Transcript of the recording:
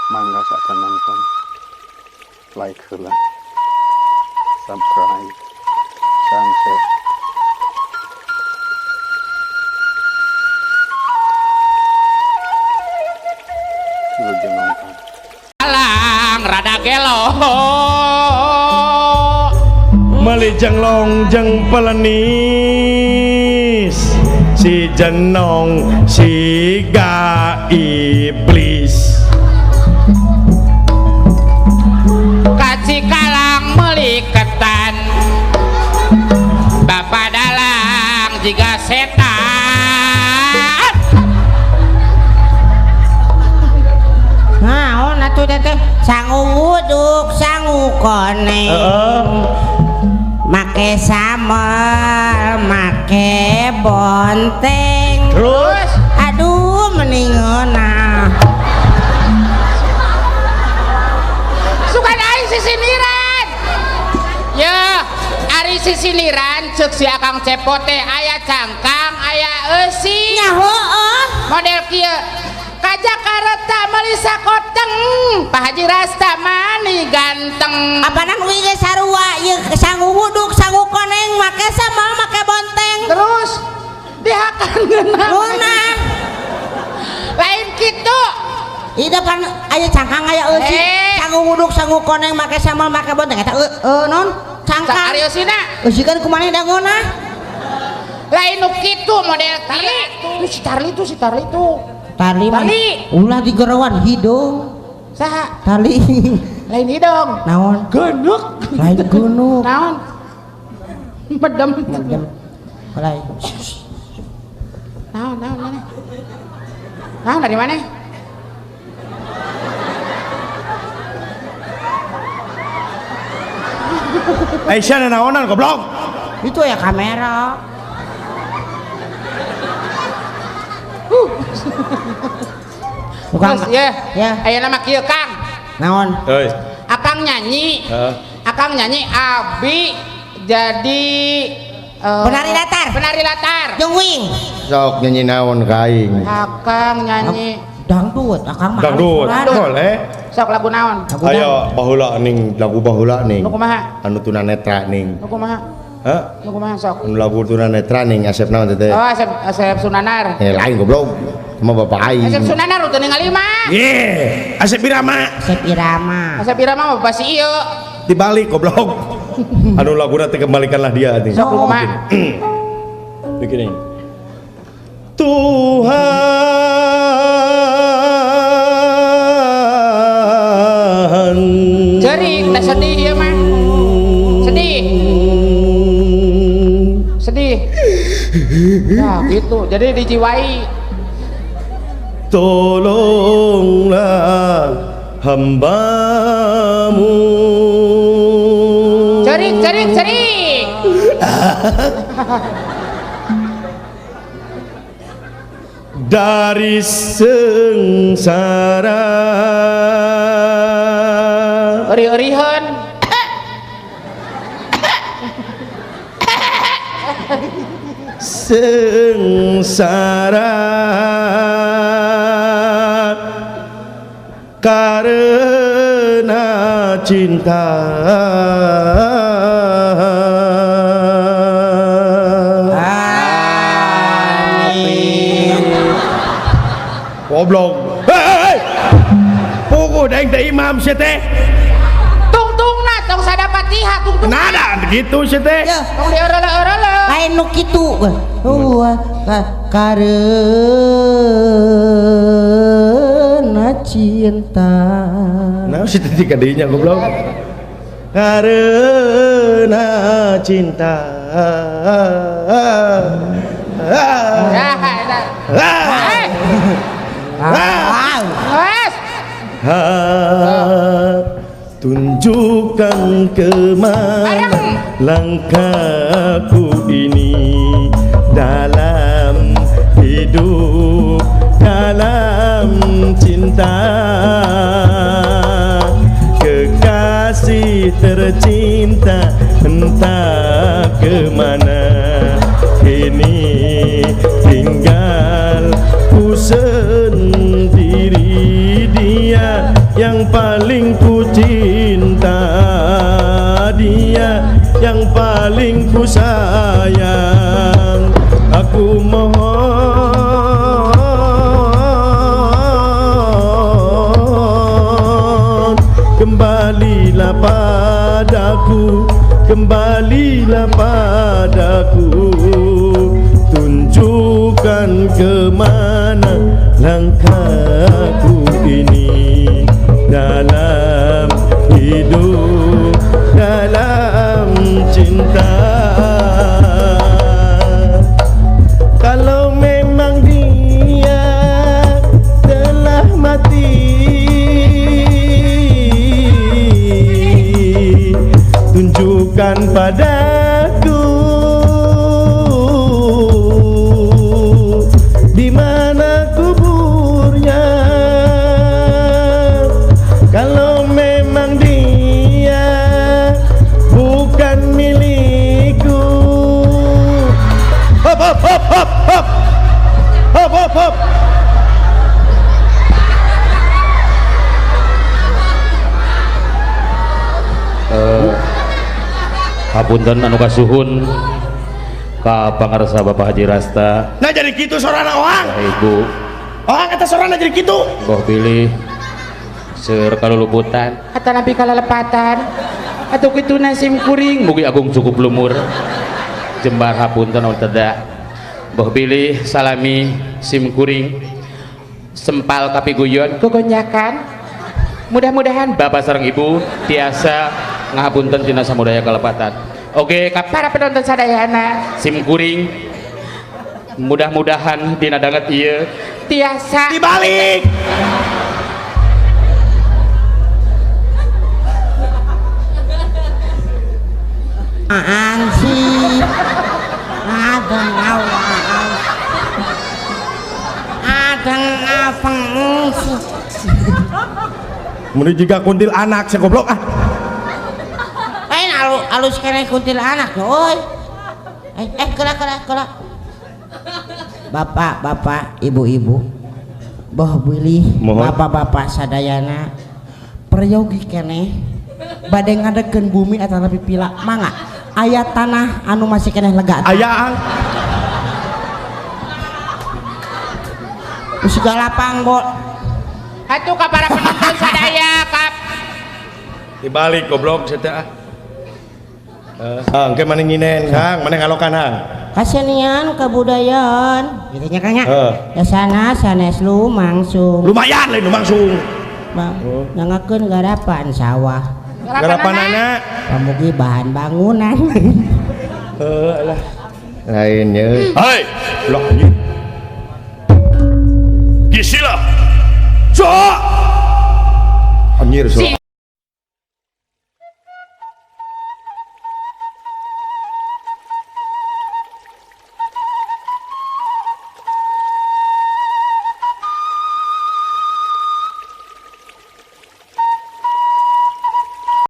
Mangga saja nonton, like heula, subscribe, sareng share. Wilujeng nonton. Alang rada gelo. Meuli jenglong jeung pelenis, si jenong siga iblis. Kacikalang meuli ketan, bapak dalang jiga setan. Naon atuh teh sangu wuduk sangu koneng. Make samel, make bonteng. Terus? Aduh meningeuna. Suka aing sisiniran. Ya, ari sisiniran ceuk si Akang Cepot teh aya cangkang, aya eusi. Nya heueuh. Model kieu. Ka Jakarta meuli sakoteng, Pak Haji Rasta mani ganteng. Apanan uing ge sarua ieu sangu wuduk, sangu koneng, make samel, make bonteng. Terus dihakan ngeunah. Ngeunah. Lain kitu. Ieu pan aya cangkang aya eusi. Sangu wuduk, sangu koneng, make samel, make bonteng eta non cangkang. Ari eusina. Eusi kan kumaha da ngeunah. Lain nu kitu model Tarli. Tuh si Tarli tuh, si Tarli tuh. Tali mah ulah digerowan hidung. Saha? Tali. Lain hidung. Naon? Genuk. Lain genuk. Naon? Medem. Medem. Lain. Naon, naon, mana? Naon dari mana? Aisyah naonan goblok. Itu ya kamera. Bukan ya. Ya. Aya nama kieu Kang. Naon? Heuy. Akang nyanyi. Akang nyanyi abi jadi penari latar. Penari latar. Jeung wing. Sok nyanyi naon ka aing? Akang nyanyi dangdut, akang mah. Dangdut. Boleh. Sok lagu naon? Ayo baheula ning lagu baheula ning. Nu kumaha? Anu tunanetra ning. Nu kumaha? Hah? Nu kumaha sok? Anu lagu tunanetra ning Asep naon teh? Oh, Asep Asep Sunanar. Eh lain goblok. Sama bapak aing. Asep Sunanar udah ningali mah. Ye, Asep Irama. Asep Irama. Asep Irama mah bapak si ieu. Dibalik goblok. Anu laguna teh kembalikanlah dia nih. Sok kumaha? Begini. Tuhan, Jerik teh sedih ieu mah. Sedih. Sedih. Nah, gitu. Jadi dijiwai. Tolonglah hambamu. Cerik, cerik, cerik. Dari sengsara. Eri-erihan. Sengsara karena cinta. Amin. Goblok. Hei, puguh daeng teh imam sia teh. Tungtungna tong sadapatiha tungtung. Nada gitu sia teh. Tong dieureuleuh-eureuleuh. Lain nu kitu. Karena cinta. Nah, si teh kadinya goblok. Karena cinta. Tunjukkan kemana langkahku ini dalam hidup, dalam cinta. Kekasih tercinta entah kemana kini tinggal ku sendiri, dia yang yang paling ku cinta, dia yang paling ku sayang. Aku mohon kembalilah padaku, kembalilah padaku, tunjukkan kemana langkahku ini dalam hidup, dalam cinta. Kalau memang dia telah mati, tunjukkan padaku di mana kuburnya. Kalau memang dia bukan milikku. Hop hop hop hop hop hop hop hop. Hapunten anu kasuhun ka pangarsa Bapak Haji Rasta. Nah jadi kitu sorana oang. Ibu. Oang eta sorana jadi kitu. Boh pilih seur kaluluputan atanapi kalalepatan atuh kitu nasim kuring mugi agung cukup lumur jembar hapunten anu teda. Boh pilih salami sim kuring sempal kapiguyon gogonyakan. Mudah-mudahan bapak sareng ibu tiasa ngahapunten tina samudaya kalepatan. Oke, ka para penonton sadayana sim kuring mudah-mudahan dina danget ieu tiasa dibalik. Aan sih adeng awang adeng afeng sih. Mun jiga kuntil anak sia goblok ah. Alus kene kuntil anak euy. Kela kela kela. Bapak, bapak, ibu-ibu. Boh bilih bapak-bapak sadayana peryogi keneh bade ngadegkeun bumi atawa pipila mangga aya tanah anu masih keneh lega. Aya ang. Geus lapang bol. Atuh ka para penonton sadaya kap. Dibalik goblok sia teh ah. Hang, ke mana nginen, hang, mana ngalokan hang. Kasenian kebudayaan, gitu nya kang nya. Ya sana sanes lumangsung. Lumayan lain lumangsung. Bang, nangakeun garapan sawah. Garapanana. Pamugi bahan bangunan. Heuh alah. Lain ye. Hei, lah anjing. Gisila. Sok. Anjir sok.